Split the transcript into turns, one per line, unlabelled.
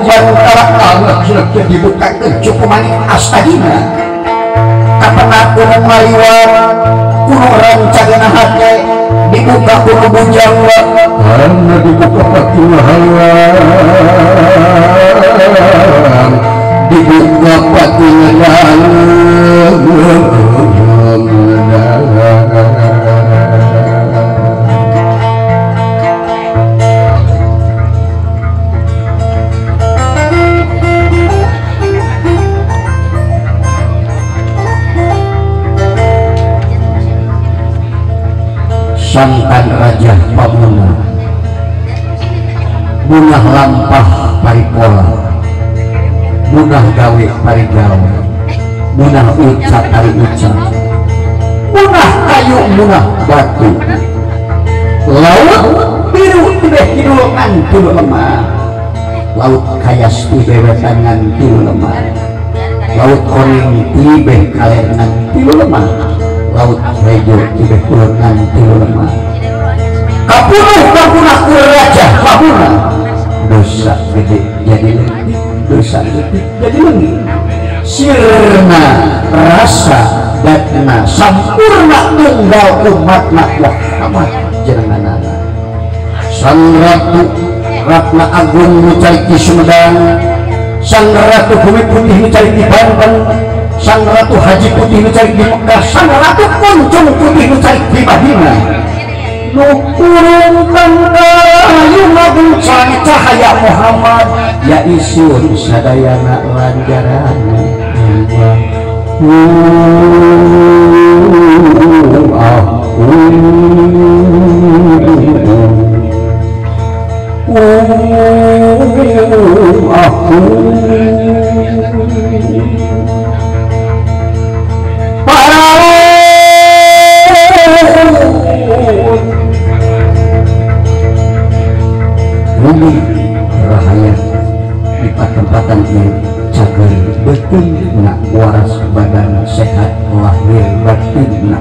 Bantara Allah sudah dibukakeun cukup manik astagina kapena kuno maliwat kuno rancagna hate dibuka kuno bujang
karena dibuka pati hayang dibuka pati
Santan Raja Pamuna munah lampah paripola munah gawe parigawe munah ucap pariucap munah kayu munah batu laut biru tibeh kidul ngan tilu lemah laut kayas tibeh wetan ngan tilu lemah laut koning tibeh kaler ngan tilu lemah laut rejo tibeh kulon ngan tilu lemah kapunuh kapunah raja Pamuna dosa gede jadi leutik dosa leutik jadi leungit sirna rasa datna sampurna tunggal umatna Muhammad jenenganana Sang Ratu Ratna Agung nu cai di Sumedang, Sang Ratu Bumi Putih nu cai di Banten, Sang Ratu Haji Putih nu cai di Mekah, Sang Ratu Kuncung Putih nu cai di Madinah nu kurungkan kayu ngabuncang cahaya Muhammad ya isun sadayana lanjaran bumi rahayat di patempatan ieu cager beuteung na waras badan sehat lahir batin na.